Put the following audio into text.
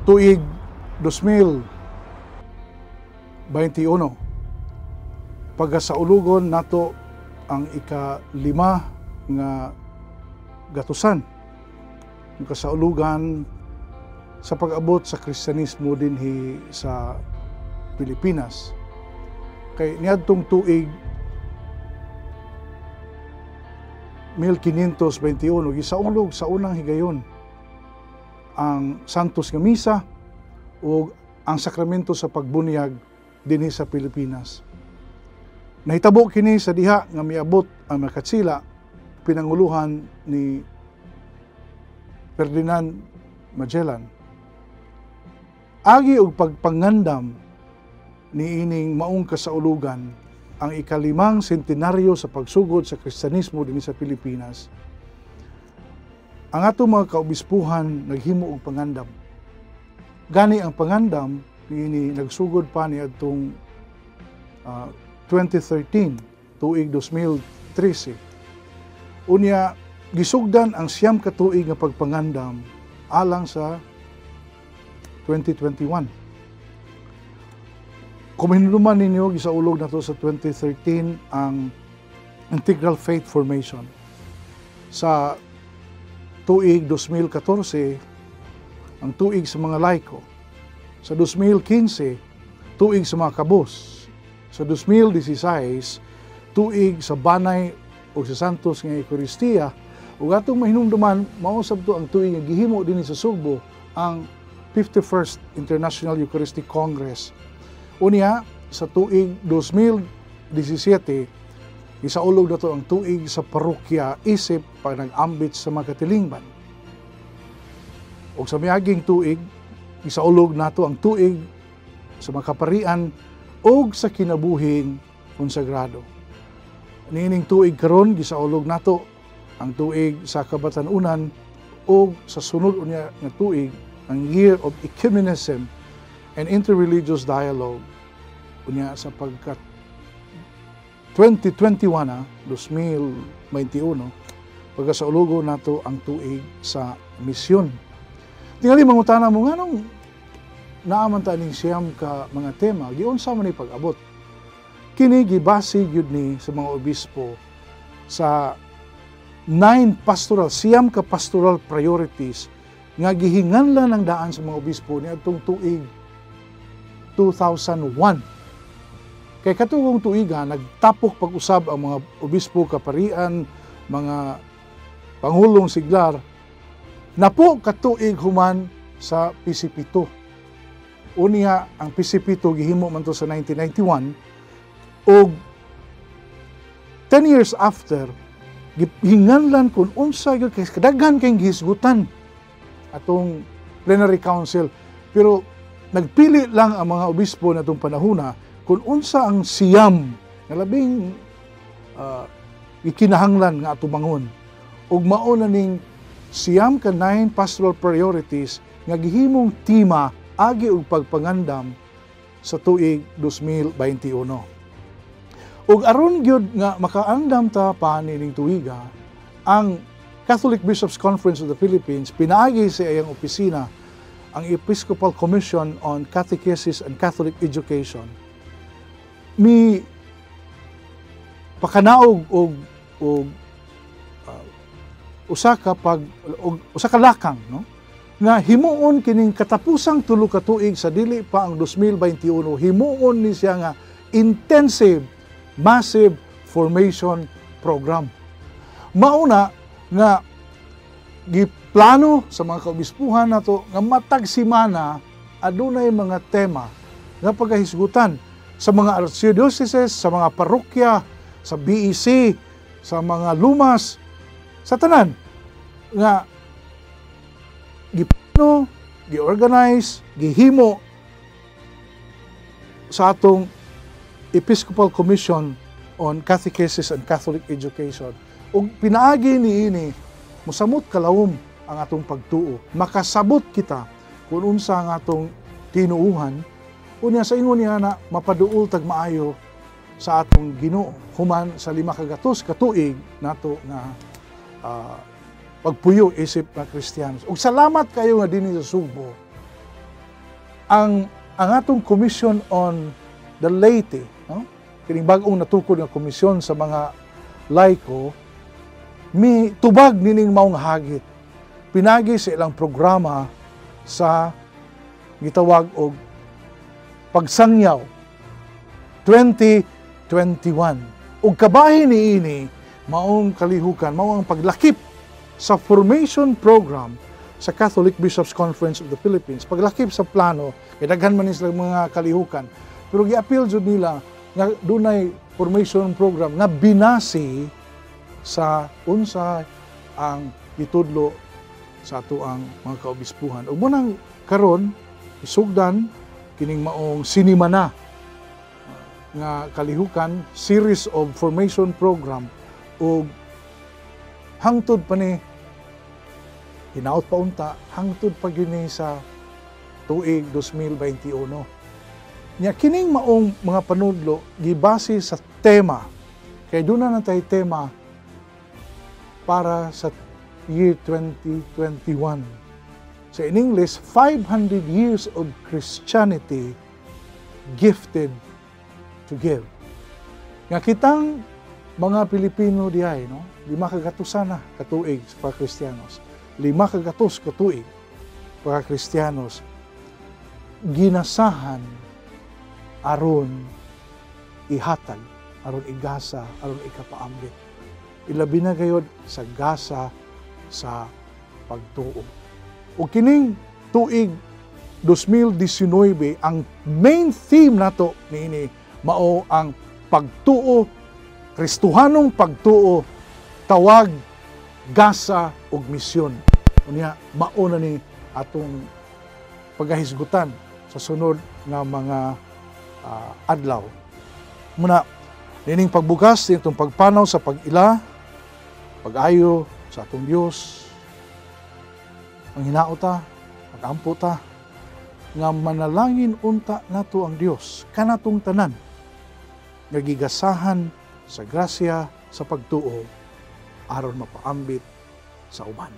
Tuig 2021, pagasaulugon nato ang ika-5 nga gatusan ang kasaulugan sa pag-abot sa Kristiyanismo dinhi sa Pilipinas. Kay niadtong tuig 1521, gisaulog sa unang higayon ang Santos nga Misa o ang sakramento sa pagbunyag dinhi sa Pilipinas. Nahitabo kini sa diha nga miabot ang makatsila pinanguluhan ni Ferdinand Magellan. Agi og pagpangandam niining maong kasaulugan, ang ikalimang sentenaryo sa pagsugod sa Kristiyanismo dinhi sa Pilipinas, ang atong mga kaobispuhan naghimo og pangandam. Gani ang pangandam niini nagsugod pa niadtong 2013, tuig 2013. Unya gisugdan ang 9 ka tuig nga pagpangandam alang sa 2021. Kung mahinumduman ninyo, gisaulog na to sa 2013 ang Integral Faith Formation. Sa tuig 2014, ang tuig sa mga laiko. Sa 2015, tuig sa mga kabos. Sa 2016, tuig sa banay o sa Santos nga Eucharistia. Ug atong mahinumduman, mao sab to ang tuig nga gihimo dinhi sa Sugbo ang 51st International Eucharistic Congress. Unya, sa tuig 2017, gisaulog na to ang tuig sa parokya isip pag nag-ambit sa mga katilingban. Ug sa miaging tuig, gisaulog nato ang tuig sa mga kaparian ug sa kinabuhing konsagrado. Niining tuig karon, gisaulog nato ang tuig sa kabatan-unan ug sa sunod unya nga tuig, ang Year of Ecumenism and Interreligious Dialogue. Unya sa pagka 2021 na, 2021, pagkasaulugo nato ang tuig sa misyon. Tingali mangutana mo nganong naaman ta ning 9 ka mga tema, giunsa man ni pag-abot? Kini gibase gyud ni sa mga obispo sa 9 pastoral, 9 ka pastoral priorities nga gihinganlan ang daan sa mga obispo niadtong tuig 2001. Kay katugong tuiga, nagtapok pag-usab ang mga obispo, kaparian, mga pangulong siglar, napo katuig human sa PCP2. Unya, ang PCP2 gihimo man to sa 1991, og 10 years after, gihinganlan kung unsa gyud kay kadaghan kay gihisgutan atong plenary council. Pero nagpili lang ang mga obispo na itong panahona kung unsa ang 9 nga labing gikinahanglan nga atubangon. Ug mao na ning 9 ka 9 pastoral priorities nga gihimong tema agi og pagpangandam sa tuig 2021. Ug aron gyud nga makaandam ta pa nining tuiga, ang Catholic Bishops Conference of the Philippines pinaagi sa iyang opisina, ang Episcopal Commission on Catechesis and Catholic Education, mi pakanaog og usa ka pag og usa ka lakang, no, nga himuon kining katapusang 3 ka tuig sa dili pa ang 2021, himuon ni siya nga intensive massive formation program. Mauna nga giplano sa mga kaobispuhan nato nga matag semana adunay mga tema nga pagahisgutan sa mga archdioceses, sa mga parokya, sa BEC, sa mga lumas, sa tanan nga giplano, gi-organize, gihimo sa atong Episcopal Commission on Catechesis and Catholic Education. Ug pinaagi niini, mosamot kalawom ang atong pagtuo. Makasabot kita kung unsa ang atong tinuuhan. Unya sa ingon niya na mapaduol tag maayo sa atong Ginoo human sa 500 ka tuig nato nga pagpuyo isip nga Kristiyanos. Ug salamat kayo nga dinhi sa Sugbo. Ang atong Commission on the Laity, no? Kining bag-ong natukod nga komisyon sa mga laiko, mi tubag nining maong hagit pinagi sa ilang programa sa gitawag og Pagsangyaw 2021. Ug kabahin niini maong kalihukan, mao ang paglakip sa formation program sa Catholic Bishops' Conference of the Philippines. Paglakip sa plano, kay daghan man ni sila mga kalihukan, pero giapil jud nila nga dunay formation program nga binasi sa unsa ang gitudlo sa ato ang mga kaobispuhan. Ug munang karon isugdan kining maong sinimana nga kalihukan, series of formation program, ug hangtod pa ni hinaut pa unta hangtod pa gyud ni sa tuig 2021. Nya kining maong mga panudlo gibase sa tema, kay duna na tay tema para sa year 2021. So in English, 500 years of Christianity, gifted to give. Nga kitang mga Pilipino diay, no? 500 na katuig sa mga Kristiyanos. 500 katuig mga Kristiyanos ginasahan aron ihatag, aron igasa, aron ikapaambit. Ilabi na gayod sa gasa sa pagtuo. Ug kining tuig 2019, ang main theme nato niini mao ang pagtuo, Kristohanong pagtuo, tawag, gasa ug misyon. Unya mao na ni atong pagahisgutan sa sunod nga mga adlaw. Muna, nining pagbukas nitong pagpanaw sa pag-ila, pag-ayo sa atong Dios, ang hinaot ta, magampo ta, nga manalangin unta nato ang Dios kanatong tanan nga gigasahan sa grasya sa pagtuo aron mapaambit sa uban.